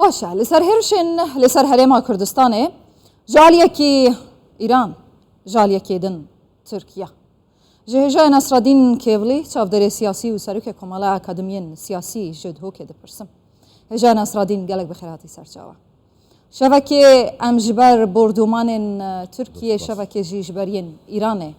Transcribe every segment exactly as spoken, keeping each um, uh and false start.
Baş e, li ser hêrişên li ser Herêma Kurdistanê ji aliyekî Îran, ji aliyekê din Tirkiye. Ji hêjayê Nasreddîn Kêvlî, çavdêrê siyasî û serokê Komela Akademiyên Siyasî ji DHOKê dipirsim. Hêjayê Nasreddîn, gelek bi xêr hatî ser çawa. Şevekê em ji ber bordomanên, e, Tirkiyê, şevekê jî ji ber yên Îranê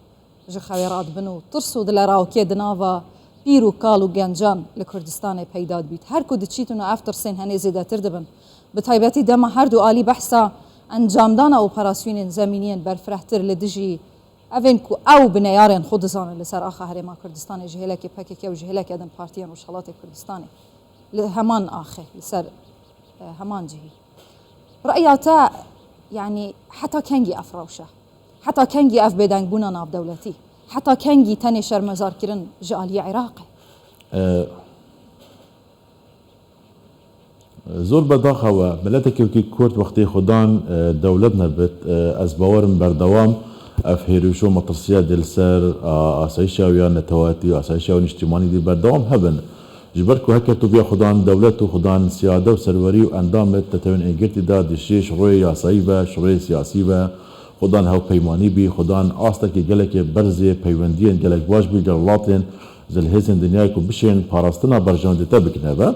ji xewê radibin û tirs û dilerewkê di nava pîr û kal û gencan li Kurdistanê peyda dibît. Her ku diçîtin û ev tirsên henê zêdetir dibin. Bi taybetî dema her du alî behsa encamdana operasyonên zemîniyên berfirehtir li dijî evên ku ew bi neyarên xwe dizanin li ser axa Herêma Kurdistanê ji hêlekê P K K û ji hêleke din partiyên Rojhelatê Kurdistanê li heman axê, li ser, e, heman cihî. Bi reya te, yanî heta kengî ev rewş e? Heta kengî ev bêdengbûna navdewletî? Heta kengî tenê şermezarkirin ji aliyê Iraqê? E, Zor bedaxa we, miletekî wekî Kurd wextê xwe dan, e, dewlet nebit, e, ez bawer im berdewam ev hêrîş û metirsiya dê li ser, a, asayişa wê ya netewatî, asayişa wê niştîmanî dê berdewam hebin. Ji ber ku heker tu biya xwe dan dewlet û xwe dan siyade û serwerî û endamê Netewên Êgirtî de di şêş rûyê yasayî ve, şurûyê siyasî ve, xwe dan hevpeymanî bî, xwe dan astekî gelekê berzê peywendiyên gelek baş bî gel welatên zilhêzên dinyayê ku bişên parastina berjewendê te bikine ve.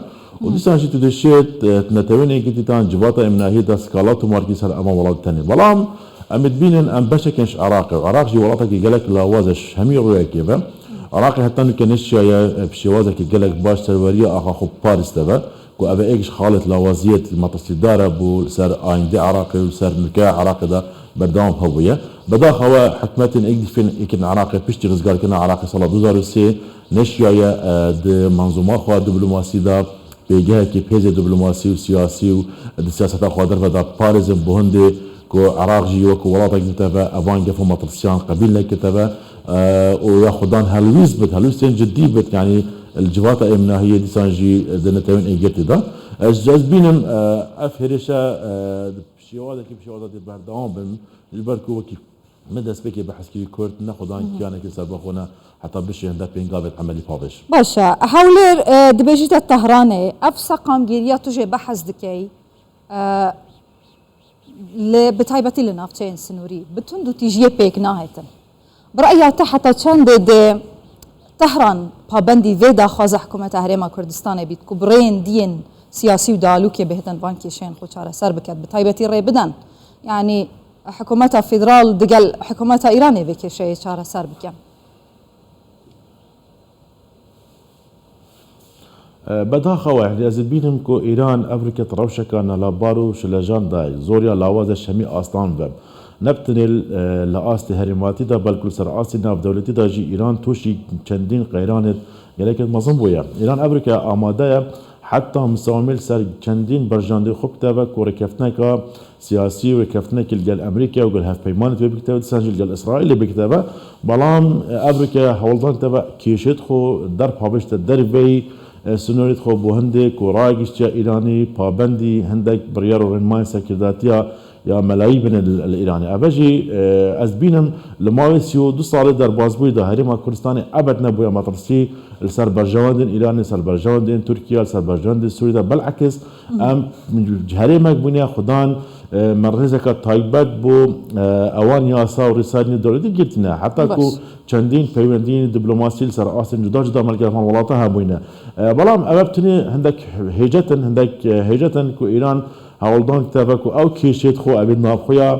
Û dîsan jî tu dê şêt, e, Netewên Êgirtî dan civata êmnahiyê de skala tomarkî ser ema welat tenê. Belam em ê dibînin em beşekên ji Iraqê û Iraq jî welatekî gelek lawaz e ji hemî rûyekê ve. Iraqê heta nûke neşiyaye, e, bi şêwazekî gelek baş serweriya axa xwe bipariste ve. Ku ev ê êk ji xalê lawaziyê metirsîdar e bû li ser ayîndê Iraqê û li ser nûkeya Iraqê de berdewam hebûye. Bedaxa we hikûmetên êk dîfên êkên Iraqê piştî rizgarkirina Iraqê sala du hezar û sê neşiyaye, e, di manzûma xwe ya diplomasî de pêgehekî bi hêzê diplomasî û siyasî û di siyaseta xwe derve de biparêzin, bo hindê ku Iraq jî wekî welatek dite ve, evan gef û metirsiyan qebîl nekirite ve, e, û ya xwe dan helwîst bit, helwîstên cidî bit, yanî li civata êmnahiyê dîsan jî di Netewên Êgirtî de. Ez, ez bînim, e, ev hêrişe, e, bi şêwazekî, bi şêwaza dê berdewam bin, ji ber ku wekî min destpêkê behs kirî, Kurd ne xwe dan kiyanekî serbixwe ne, heta bişêne pêngavên emelî pavêj. Baş e. Hewlêr, e, dibêjîte Tehranê, ev seqamgîriya tu jê behs dikey, e, li, bi taybetî li navçeyên sinûrî, bi tund û tîjiyê pêk nahêtin. Bi reya te heta çendê dê Tehran pabendî vê daxwaza hikûmeta Herêma Kurdistanê bît ku bi rêyên diyên siyasî û dialogê bihêtin van kêşeyên xwe çareser biket, bi taybetî rê biden? Yanî hikûmeta federal digel hikûmeta Îranê vê kêşeyê çareser bike? Bedaxa we, ez dibînim ku Îran ev rûket rewşeka nalabar û şilejan dayê, zor ya lawaz e ji hemî astan ve. Ne bi tenê li astê herêmatî de, belku li ser astê navdewletî de jî Îran tûşî çendîn qeyranê gelekê mezin bûye. Îran ev rûke amade ye heta misawimê li ser çendîn berjandê xwe bikite ve ku rêkeftineka siyasî û rêkeftinekî li gel Amerîkayê û gel hevpeymanê divê bikite ve, dîsan jî li gel Îsraîlê bikite ve. Belam, e, ev rike hewldan te ve kêşêt xwe derpavêjte derveyî, e, sînorêt xwe bo hindê ku ragiştiya Îranî pabendî hindek biryar û rênmayên serkirdatiya ya melayî bine li, li Îranê. Eve jî, e, ez bînim li mavê sî û du salê derbasbûyî de Herêma Kurdistanê ebed nebûye metirsî li ser berjewendên Îranê, li ser berjewendên Tirkiye, li ser berjewendên Sûrî de. Belekis em herêmek bûne xudan, e, me rêzeke taybet bo, e, ewan yasa û rêsayînê dewletî girtine. Heta ku çendîn peywendiyên diplomasî li ser astên cuda cuda me li gel van welatan hebûyne. E, belam ev, ev tenê hindek hêcet in, hindek, e, hêcet in ku Îran hewldan dite ve ku ew kêşêt xwe evê navxweya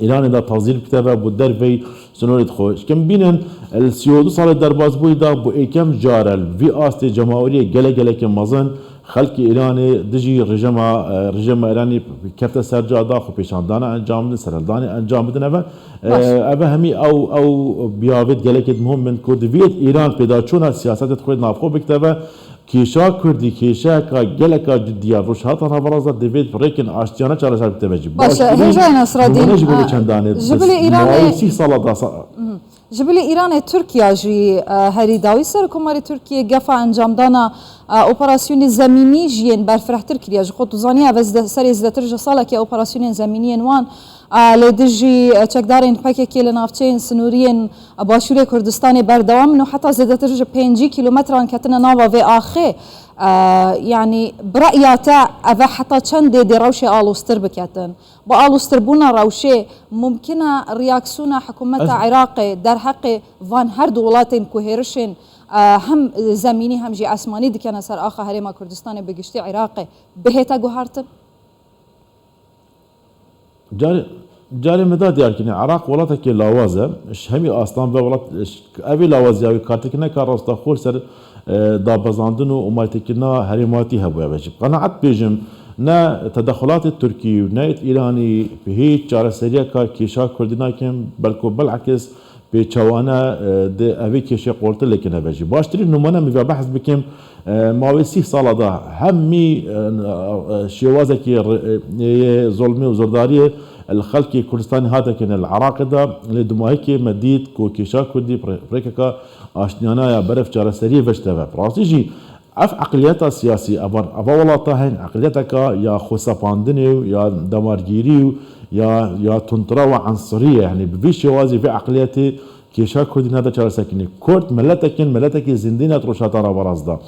Îranê de tezîl bikite ve bo derveyî sînorêt xwe. Şikin bînin, li sî û du salê derbasbûyî de bo êkem car e li vî astê cemaweriyê gelek gelekê mezin xelkê Îranê dijî rejîma, e, rejîma Îranê kefte ser cada, xwe pêşandana encam bidin, serhildanê encam bidin. Eve, e, eve hemî ew, ew biyavêt gelekêt muhim in ku divêt Îran pêdaçûna siyasetê xwe navxwe bikite ve. Kêşa Kurdî kêşeyeka geleka cidî ya Rojhilata Naverast de divêt bi rêkên aştiyane çareser bikeve jî. Baş e, hêjayê Nasreddîn, nimûne ji bo e, çendanê ji bilî Îranê, mawê sî sala da sa- Mhm. Ji bilî Îranê Tirkiye jî, e, herî dawî Serokkomarê Tirkiye gefa encamdana A, operasyonê zemînî jî yên berfirehtir kiriye. Ji xwe tu zanî, ev zide-, serê zêdetir ji salekê operasyonên zemînî yên wan, a, li dijî, e, çekdarên P K K li navçeyên sinûrî yên, e, Başûrê Kurdistanê berdewam in û heta zêdetir ji pêncî kîlometran ketine nava vê axê. E, yanî bi re'ya te ev e heta çendê dê rewşê aloztir biketin? Bi aloztirbûna rewşê mumkin e reaksiyona hikûmeta Ez- Iraqê derheqê van her du welatên ku hêrişên, e, hem zemînî hem jî esmanî dikene ser axa Herêma Kurdistanê bi giştî Iraqê bihête guhertin? Carê, carê me da diyar kirin, Iraq welatekê lawaz e. Ji hemî astan ve welat, ji, ev ê lawaziya wê kartekî neka rastaxo li ser, e, dabezandin û omaytekirina herêmatî hebûye ve jî. Qenaet bêjim, ne tedexulatê Tirkî û ne êt Îranî bi hêç çareseriyeka kêşa Kurdî nakin, belko bilekis pêçawane, e, di evê kêşê qortir lêkine ve jî. Baştirîn numune min vê behs bikim, e, mawê sîh sala da hemî, e, e, şêwazekî ri-, e, yê zulmê û zordariyê li xelkê Kurdistanê hate kirin li Iraqê de, lê dumahîkê me dît ku kêşa Kurdî bi rê-, bi rêkeka aştiyane ya berf çareseriyê veşte ve. Bi rastî jî ev eqliyeta siyasî, eva, eva welata hên eqliyeteka ya xwesepandinê û ya damargîrî û ya, ya tundrewa ensirî ye. Yanî bi vî şêwazî vê eqliyetê kêşa Kurdî nade çareserkirinê. Kurd miletek in, miletekî zindî ne di Rojhilata Naverast de.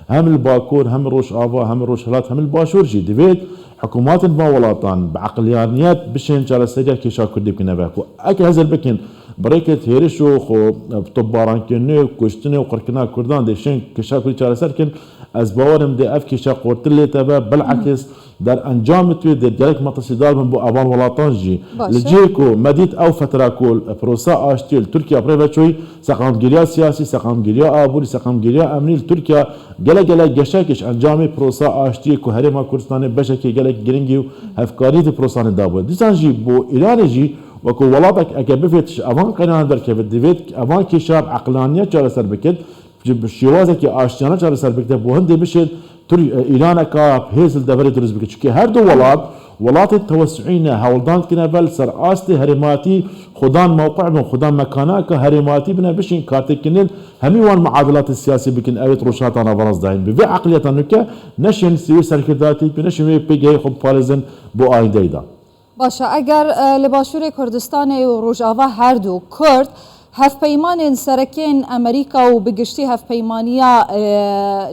Hem li Bakur, hem li Rojava, hem li Rojhilat, hem li Başûr jî divêt hikûmatên van welatan bi eqliyaniyet bişên çareseriya kêşa Kurdî bikine ve. Ku eke hezir bikin bi rêkê hêriş û xwe bi topbarankirinê û kuştinê û qirkirina Kurdan dê şên kêşa Kurdî çareser kin, ez bawer im dê ev kêşa qortir lê te ve, bilekis derencamê wê dê gelek metirsîdar bin bo evan welatan jî. Baş e. Li cihê ku me dît ew fetra ku prosa aştiyê li Tirkiye bi rê ve çûyî, seqamgiriya siyasî, seqamgiriya aborî, seqamgiriya emnî li Tirkiye gelek gelek geşekiş encamê prosa aştiyê ku Herêma Kurdistanê beşekê gelek giringî û hevkarî di prosanê de bûye. Dîsan jî bo Îranê jî wekû welatek eke bivêt ji evan qeynan derkevit, divêt evan kêşa bi eqlaniyet çareser bikit, ji bi şêwazekî aştiyane çareser bikite, bo hindê bişên Tir-, e, Îraneka hêz li deverê dirust bike. Çunke her du welat, welatên tewesûî ne, hewldan dikine ve li ser astê herêmatî xudan mewqe bin, xudan mekanaka herêmatî bine bişên kartêkirinin hemî wan muadilatê siyasî bikin, ew ê di Rojhilata Naverast de hên. Bi vê eqliyeta nûke neşên sivîl serkirdayetî bikin, neşên wê pêgehê xwe biparêzin bo ayîndeyê de. Baş e, eger, e, li Başûrê Kurdistanê û Rojava her du Kurd hevpeymanên serekên Amerîka û bi giştî hevpeymaniya, e,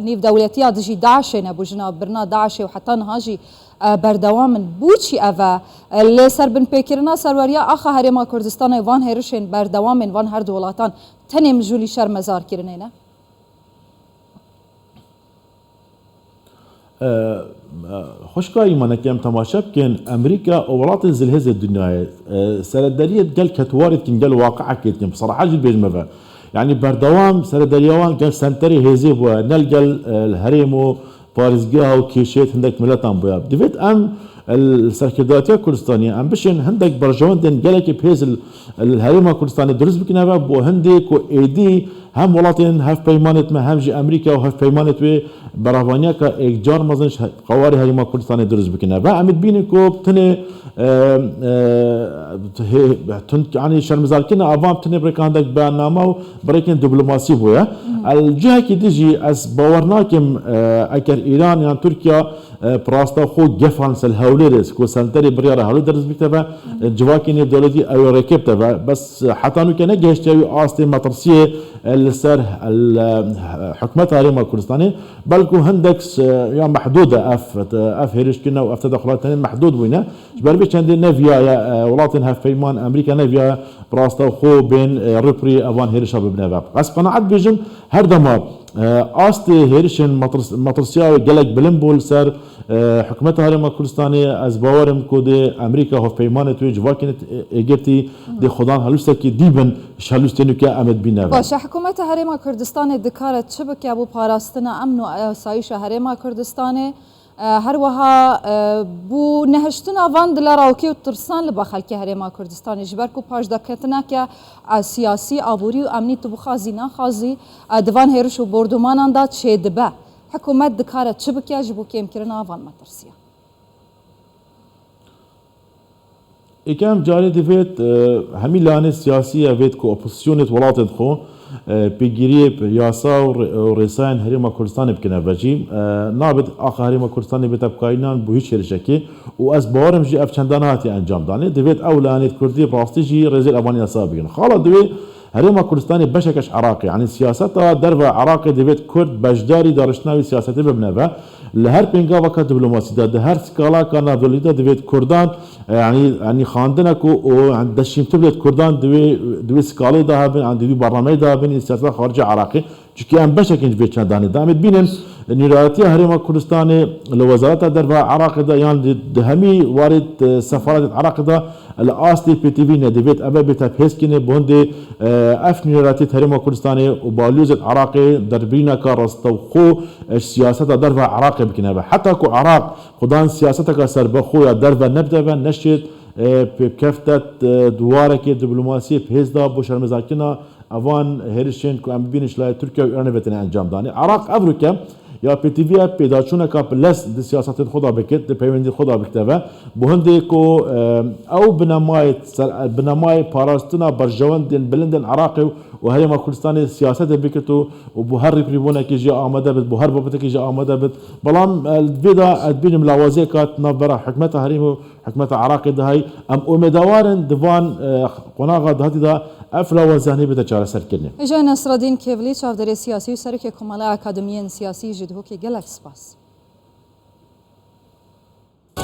nêvdewletiya dijî DAIŞê nebû, ji nav birina DAIŞê û heta niha jî, e, berdewam in. Bo çi ev e? E, li ser binpêkirina serweriya axa Herêma Kurdistanê van hêrişên berdewamên van her du welatan tenê mijûlî şermezarkirinê ne? E, e, xwişka Îman, eke em temaşe bikin, Amerîka û welatên zilhêzê dinyayê, e, seredariyê gel ketwarê dikin, gel waqiekê dikin. Bi serehet jî dibêjime ve. Yanî berdewam seredariya wan gel senterê hêzê bûye, ne li gel, e, li herêm û parêzgeha û kêşeyê hindek miletan bûye. Divêt em, e, li serkirdatiya Kurdistanê em bişên hindek berjewendên gelekî bi hêz li, li herêma Kurdistanê dirust bikine ve, bo hindê ku êdî hem welatên hevpeymanêt me, hem jî Amerîka û hevpeymanêt wê beravaniyeke êkcar mezin ji he-, qewarê Herêma Kurdistanê dirust bikine. Ve em ê dibînin ku tenê, e, e, hê-, tund, yanî şermizarkirina avan tenê bi rêkandek beyanname û bi rêkên diplomasî bûye. Li cihekî din jî ez bawer nakim, e, eger Îran yan Tirkiye, e, bi rasta xwe gefan ser Hewlêrê, ku senterê biryara Hewlêr dirust bikte ve, e, civakê nêvdewletî ew ê rêkê bide ve. Bes, e, heta nûke negihiştiye wî astê metirsiyê, e, li ser, e, li, e, hikûmeta Herêma Kurdistanê, belku hindek, e, ya mehdûd e ev, e, ev hêrişkirine û ev tedexulat tenê mehdûd bûyne. Ji ber vê çendê neviyaye, e, welatên hevpeyman, Amerîka neviyaye bi rasta xwe bên, e, rûpirî evan hêrişa bibine ve. Ez qenaet bêjim, her dema, e, astê hêrişên metirs-, metirsiya wê gelek bilind bû li ser, e, hikûmeta Herêma Kurdistanê, ez bawer im ku dê Amerîka hevpeymanêt wê civakên êgirtî dê xwedan helûstekî dî bin, ji helûstên nûke em ê dibîne ve. Baş e, hikûmeta Herêma Kurdistanê dikare çi bike bo parastina emn û asayîşa Herêma Kurdistanê? E, her wiha, e, bo nehiştina van dilera û kê û tirsan li ba xelkê Herêma Kurdistanê, ji ber ku paşdaketineke, e, siyasî, aborî û emnî tu bixwazî naxwazî, e, di van hêriş û bordumanan de çêdibe. Hikûmet dikare çi bike ji bo kêmkirina van metirsiya? Êkem carê divêt, e, hemî lanê siyasî ye vêt ku opozîsyonê di welatê xwe, e, pêgiriyê yasa û rê-, û rêsayên Herêma Kurdistanê bikine ve jî, e, nabêt axa Herêma Kurdistanê bête bi kayînan bo hîç hêrişekê û ez bawerim jî ev çendane hatiye encam danê. Divêt ew layanêt Kurdî bi rastî jî rêzê li van yasa bigrin. Xala divê Herêma Kurdistanê beşek e ji Iraqê, yanî siyaseta derve Iraqê divêt Kurd beşdarî dariştina wî siyasetê bibine ve. Li her pêngaveka diplomasî de, di her skalaka navdewletî de divêt Kurdan, e, yanî, yanî xandine ku û, yanî deşîmtir bidêt Kurdan di wê, di wê skalê de hebin, yanî di wî bernameyê de hebin, ên siyaseta xaricê Iraqê. Çikî em beşekên ji vê çendanê de. Em ê dibînin, nûneratiya Herêma Kurdistanê li Wezareta Derve Iraqê de yan di, di hemî warê, e, sefaretê Iraqê de li astê P T V nedivêt eve bête pêskirine, bo hindê, e, ev nûneratiyê Herêma Kurdistanê û balyozê Iraqê derbirîneke rastewxo, e, ji siyaseta derve Iraqê bikine ve. Heta ku Iraq xudan siyaseteke serbexwe ya derve nebide ve, neşêt, e, pêkefte, e, di warekê diplomasiyê bi hêz de bo şermezarkirina evan hêrişên ku em bibînin ji layê Tirkiye û Îranê ve têne encam danê. Iraq evroke ya pêtivî ye pêdaçûneka bi lez di siyasetên xwe de bikit, di peywendiyên xwe de bikite ve. Bo hindê ku, e, ew binemayê ser, binemayê parastina berjewendên bilindên Iraqê û, û Herêma Kurdistanê siyasetê bikit û, û bo her rîkrîbûnekê jî amade bit, bo her babetekê jî amade bit. Belam, e, li vê de ez dibînim lawaziyeka di navbera hikûmeta herêmê û hikûmeta Iraqê de heye. Em umêdewar in di van, e, qonaxa dahatî de ev lawaziya nî bête çareserkirinê. Hêja Nesreddîn Kevlî, çavdêrê siyasî û serokê Komela Akademiyên Siyasî ji Duhokê, gelek spas.